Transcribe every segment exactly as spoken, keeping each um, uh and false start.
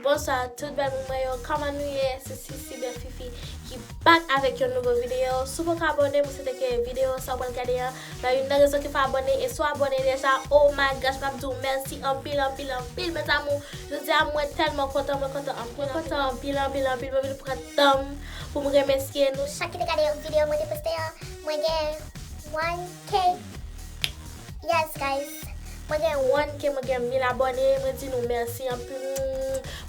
Bonswa tout bèl moun mwen yo, kòman nou ye? Se Sisi Bèl Fifi ki back avèk yon nouvo videyo. Si w poko abòne, mwen swete ke videyo sa w pral gade an, nan youn nan rezon ki fè w abòne, e si w abòne deja, oh my gosh, m ap di w mèsi anpil, anpil, anpil, mes amours. Jodi a, mwen tèlman kontan, mwen kontan anpil, mwen kontan anpil, anpil, anpil, mwen vin pran tan m pou m remèsye nou chak ki te gade yon videyo mwen te poste an. Mwen gen one K. Yes, guys. Mwen gen one K, mwen gen mil abòne. Mwen di nou mèsi anpil.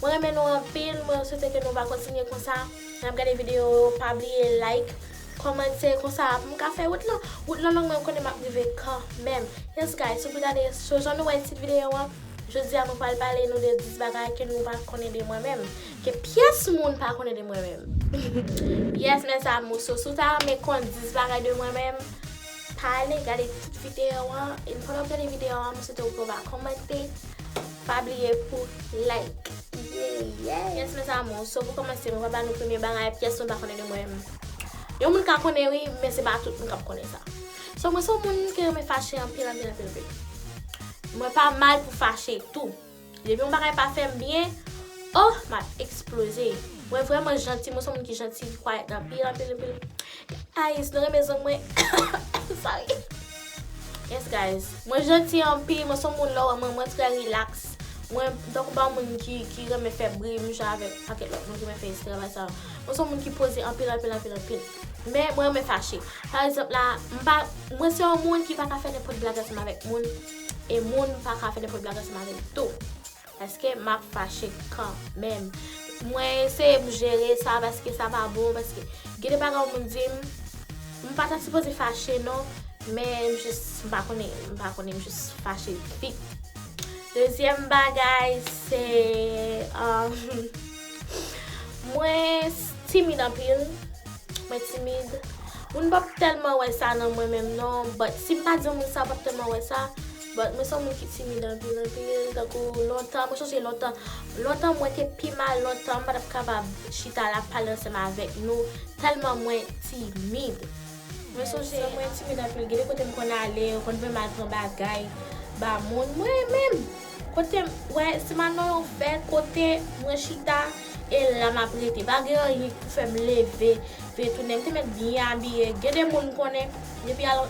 Mwen renmen nou anpil. Mwen swete ke nou va kontinye konsa. N ap gade videyo yo, pa bliye like, kòmante, konsa pou m ka fè wout lan. Wout lan long, men m konnen m ap rive kanmenm. Yes, guys, si w gade, so jan nou wè tit videyo an, jodi a mwen pral pale nou de dis bagay ke nou pa konnen de mwen menm. Ke pyès moun pa konnen de mwen menm. Yes, mes amours, so si w ta renmen konn dis bagay de mwen menm, pa ale gade tout videyo an. E pandan w ap gade videyo an, mwen swete w ke w va kòmante. Pa bliye pou like. Yeah, yeah. Yes, mes amours, so pou kòmanse, mwen va ba nou premye bagay pyès moun pa konnen de mwen menm. Yon moun ka konnen wi, men se pa tout moun k ap konnen sa. So mwen se yon moun ki renmen fache anpil, anpil, anpil, anpil. Mwen pa mal pou fache tou. Depi yon bagay pa fè m byen, oh, m ap eksploze. Mwen vrèman janti, mwen se yon moun ki janti, ki kwayèt anpil, anpil, anpil. Guys, nou renmen zong mwen. Sorry. Yes, guys. Mwen janti anpil, mwen se yon moun lè w wè mwen, mwen trè relax. Mwen tankou pa moun ki, ki renmen fè bri, menm jan avèk pakèt lòt moun ki renmen fè travay sa yo. Mwen se yon moun ki poze anpil, anpil, anpil, anpil. Men mwen renmen fache. Pa egzanp la, m pa, mwen se yon moun ki pa ka fè nenpòt blag ansanm avèk moun. E moun pa ka fè nenpòt blag ansanm avè m tou. Paske m ap fache kanmenm. Mwen eseye pou jere sa paske sa pa bon, paske gen de bagay yon moun di m, m pa ta sipoze fache non, men m jis, m pa konnen, m pa konnen, m jis fache vit. Dezyèm bagay, se, um, mwen timid anpil. Mwen timid. Moun p ap tèlman wè sa nan mwen menm non, but si m pa di yon moun sa, yo p ap tèlman wè sa. But mwen se yon moun ki timid anpil, anpil, tankou lontan, mwen sonje lontan, lontan mwen te pi mal, lontan m pa t ap kapab chita la ap pale ansanm avèk nou, tèlman mwen timid. Mwen sonje, mwen timid anpil, gen de kote m konn ale, yo konn voye m al pran bagay ba moun, mwen menm. Kote m, wè, si m al nan yon fèt, kote mwen chita, e la m ap rete. Pa gen anyen ki pou fè m leve, vire tounen. M te mèt byen abiye. Gen de moun m konnen, depi al,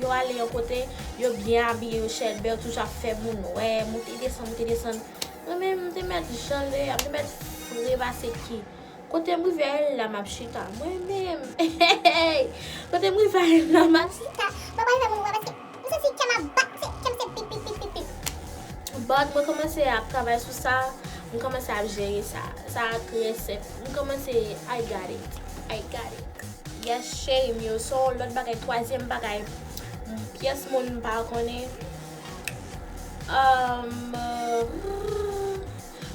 yo ale yon kote, yo byen abiye, yo chèlbè, yo toujou ap fè moun wè, moute desann, moute desann. Mwen menm, m te mèt jan l ye a, m te mèt fre pase ki. Kote m rive a, e la m ap chita. Mwen menm, kote m rive a, e la m ap chita. Mwen pa rive moun wè paske m santi kè m ap bat, se, kè m se pip, pip, pip, pip, pip. But mwen kòmanse ap travay sou sa, mwen kòmanse ap jere sa. Sa trè senp. Mwen kòmanse, I got it. I got it. Yes, cheri m yo. So, lòt bagay, twazyèm bagay, pyès moun m pa konnen. Um,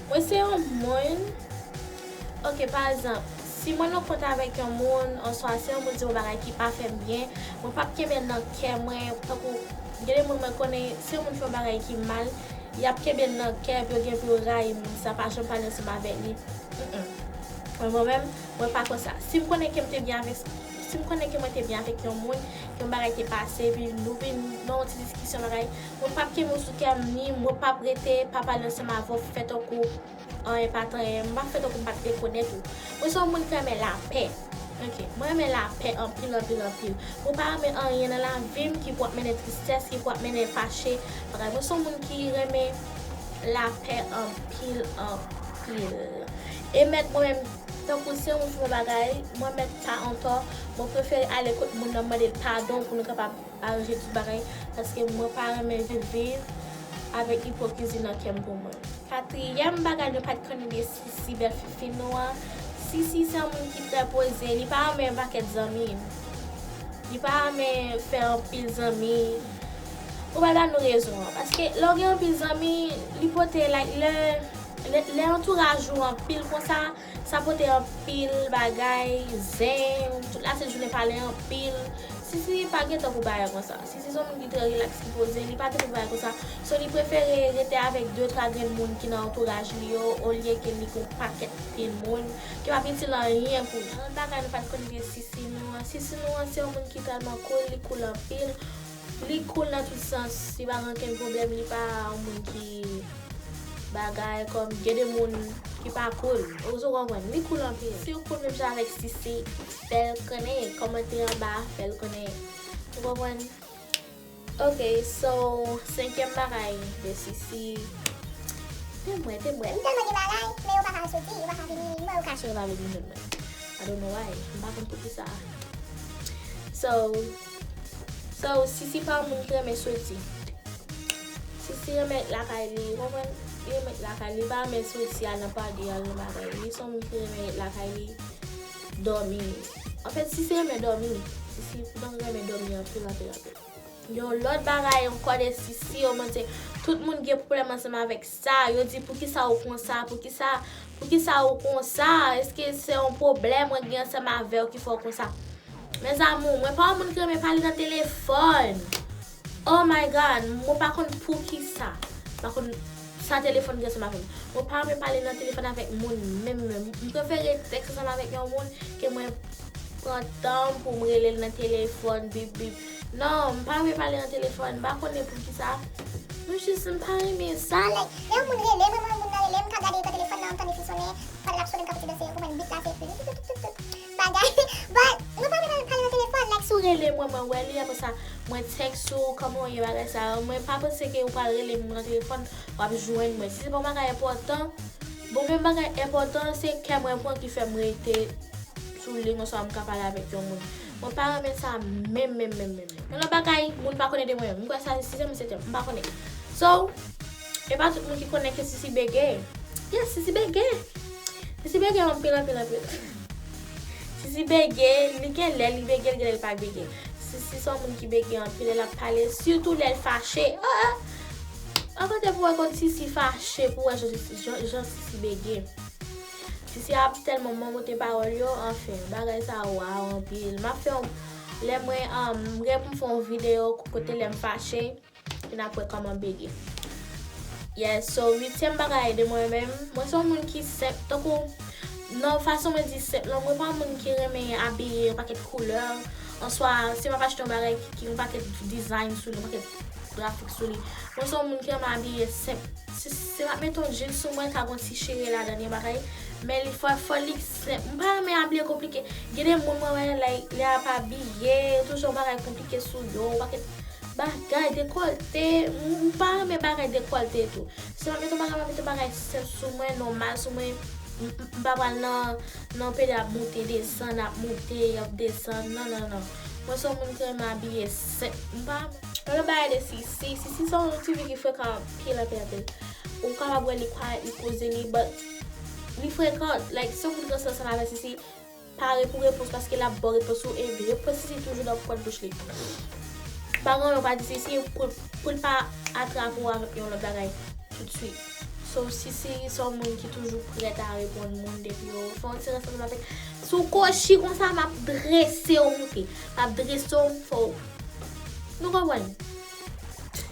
mwen se yon moun, ok, pa egzanp, si mwen nan kont avèk yon moun, oswa si yon moun di yon bagay ki pa fè m byen, mwen p ap kenbe l nan kè mwen, tankou, gen de moun mwen konnen, si yon moun fè yon bagay ki mal, y ap kenbe l nan kè, epi yo gen pou yo rayi moun sa, pa janm pale ansanm avèk li. Mm-mm. Mwen, mwen menm, mwen pa konsa. Si m konnen ke m te byen avèk, si m konnen ke mwen te byen avèk yon moun, ke yon bagay te pase, epi nou vin nan yon ti diskisyon bagay, mwen p ap kenbe w sou kè m, ni mwen p ap rete, pa pale ansanm avè w, fè tankou anyen pa t anyen, m p ap fè tankou m pa t rekonèt ou. Mwen se yon moun ki renmen lapè. Ok, mwen renmen lapè anpil, anpil, anpil. Mwen pa renmen anyen nan lavi m ki pou ap mennen tristès, ki pou ap mennen fache. Bagay, mwen se yon moun ki renmen lapè anpil, anpil. E mèt mwen menm, tankou si yon moun fè yon bagay, mwen mèt pa antò, mwen prefere ale kot moun nan mande l padon pou nou kapab aranje tout bagay, paske mwen pa renmen vin viv avèk ipokrizi nan kè m pou mwen. Katriyèm bagay nou pa t konnen de Sisi, bèl fifi nou an. Sisi se yon moun ki trè poze, li pa renmen yon pakèt zanmi. Li pa renmen fè anpil zanmi. Ou pral ba nou rezon an. Paske lè w gen anpil zanmi, li pote, like, lè, lè, lè antouraj ou anpil konsa, sa pote anpil bagay, zen, tout la sent jounen pale anpil. Sisi pa gen tan pou bagay konsa. Sisi se yon moun ki trè rilaks, ki poze, li pa gen tan pou bagay konsa. So, li prefere rete avèk de, twa grenn moun ki nan antouraj li yo, olye ke li gen yon pakèt pil moun ki p ap itil anyen pou li. Lòt bagay nou pa t konn gen Sisi nou an. Sisi nou an se yon moun ki tèlman cool, li cool anpil. Li cool nan tout sans, li pa gen okenn pwoblèm, li pa yon moun ki bagay kòm gen de moun Li pa cool. Ou konprann? Li cool anpil. Si w cool menm jan avèk Sisi, fè l konnen. Kòmante anba, fè l konnen. Ou konprann? Ok, so, senkyèm bagay de Sisi. Temwen, temwen. M tèlman gen bagay, men yo pa ka soti, yo pa ka vini. Mwen, yo kache, yo pa vle vin jwenn mwen. I don't know why. M pa konn poukisa. So, so, Sisi pa yon moun ki renmen soti. Sisi renmen lakay li, ou konprann? Li renmen lakay li, li pa renmen soti al nan pati, al nan bagay. Li se yon moun ki renmen ret lakay li, dòmi. Anfèt, Sisi renmen dòmi. Sisi donk renmen dòmi anpil, anpil, anpil. Yon lòt bagay ankò de Sisi, yo montre tout moun gen pwoblèm ansanm avèk sa. Yo di, "Poukisa ou konsa? Poukisa, poukisa ou konsa? Èske se yon pwoblèm mwen gen ansanm avè w ki fè w konsa?" Mes amours, mwen pa yon moun ki renmen pale nan telefòn. Oh my God, mwen pa konn poukisa. M pa konn sa telefòn gen ansanm avè m. Mwen pa renmen pale nan telefòn avèk moun menm, menm. M prefere tèks ansanm avèk yon moun ke mwen pran tan m pou m rele l nan telefòn, bip, bip. Non, m pa renmen pale nan telefòn. M pa konnen poukisa. Mwen jis, m pa renmen sa. Like, lè yon moun rele mwen, mwen, moun nan rele m, m ka gade nan telefòn nan, m tande fi sonnen. Pandan l ap sonnen, m ka fouti danse, ou konprann, beat la se tout, tout, tout, tout, tout bagay. But, mwen pa renmen pale nan telefòn, like, si w rele mwen, mwen wè li, apre sa, mwen tèks ou, kòman w ye, bagay sa yo. Mwen pa panse ke ou pral rele m nan telefòn, w ap jwenn mwen. Si se pa yon bagay enpòtan, bon, menm bagay enpòtan, se kè mwen pran ki fè m rete sou liy ansanm, m ka pale avèk yon moun. Mwen pa renmen sa menm, menm, menm, menm, menm. Yon lòt bagay, moun pa konnen de mwen menm. M kwè sa se sizyèm ou setyèm, m pa konnen. So, e pa tout moun ki konnen ke Sisi bege. Yes, Sisi bege. Sisi bege anpil, anpil, anpil. Sisi bege, li gen lè li bege, li gen lè li pa bege. Sisi se yon moun ki bege anpil lè l ap pale, sitou lè l fache. Ah, ah. An kote pou wè kote Sisi fache, pou wè jan, jan, jan Sisi bege. Sisi ap tèlman monte pawòl yo, anfen, bagay sa wow anpil. M ap fè yon, lè mwen, um, m gen pou m fè yon videyo kote lè m fache, e n ap wè kòman bege. Yes, so, uityèm bagay de mwen menm, mwen se yon moun ki senp, tankou, nan fason mwen di senp lan, mwen pa yon moun ki renmen abiye yon pakèt koulè, answa, si m ap achte yon bagay ki, ki yon pakèt dizayn sou li, yon pakèt grafik sou li. Mwen se yon moun ki renmen abiye senp. Si, si m ap mete yon jeans sou mwen, ka gen yon ti chire ladan l, yon bagay. Men li fò, fò li senp. M pa renmen abiye konplike. Gen de moun mwen wè, like, lè y ap abiye, yo toujou yon bagay konplike sou yo, yon pakèt bagay, dekòlte. M, m pa renmen bagay dekòlte tou. Si m ap mete yon bagay, m ap mete yon bagay senp sou mwen, nòmal sou mwen. M, m, m pa pral nan, nan pede ap monte, desann, ap monte, ap desann. Non, non, non. Mwen se yon moun ki renmen abiye senp. M pa, yon lòt bagay de Sisi. Sisi se yon ti fi ki frekan anpil, anpil, anpil. Ou kapab wè li kwayèt, li poze li, but li frekan. Like, si w vin ranse ansanm avè Sisi, pare pou repons, paske l ap ba w repons ou, e repons Sisi toujou nan pwent bouch li. Pa gen anyen w pa di Sisi pou, pou l pa atrape w avèk yon lòt bagay toutswit. So, Sisi se yon moun ki toujou prèt a reponn moun depi yo fè yon ti ranse ansanm avèk. Si w kochi konsa, m ap drese w moute. M ap drese w, fò w, nou konprann.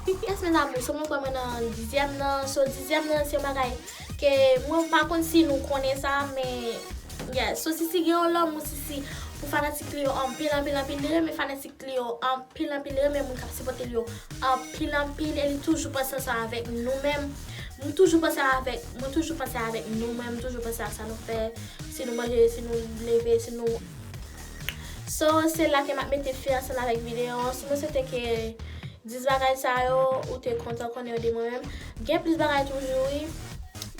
Yes, mes amours, so mwen kwè mwen nan dizyèm nan. So, dizyèm nan, se yon bagay ke mwen pa konn si nou konnen sa, men, yeah. So, Sisi gen yon lanmou, Sisi, pou fanatik li yo anpil, anpil, anpil. Li renmen fanatik li yo anpil, anpil. Li renmen moun k ap sipòte li yo anpil, anpil. E li toujou panse ansanm avèk nou menm. Mwen toujou panse avèk, mwen toujou panse avèk nou menm. Mwen toujou panse ak sa nou fè, si nou manje, si nou leve, si nou. So, se la ke m ap mete fen ansanm avèk videyo an. Si mwen swete ke dis bagay sa yo, ou te kontan konnen yo de mwen menm. Gen plis bagay toujou, wi.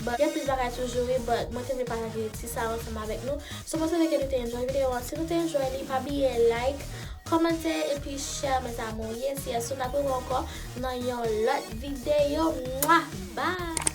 But, gen plis bagay toujou, wi, but mwen te vle pataje ti sa yo ansanm avèk nou. So, mwen swete ke nou te enjoy videyo an. Si nou te enjoy li, pa bliye like, kòmante, epi share, mes amours. Yes, yes. So, n ap rewè ankò nan yon lòt videyo. Mwa! Bye!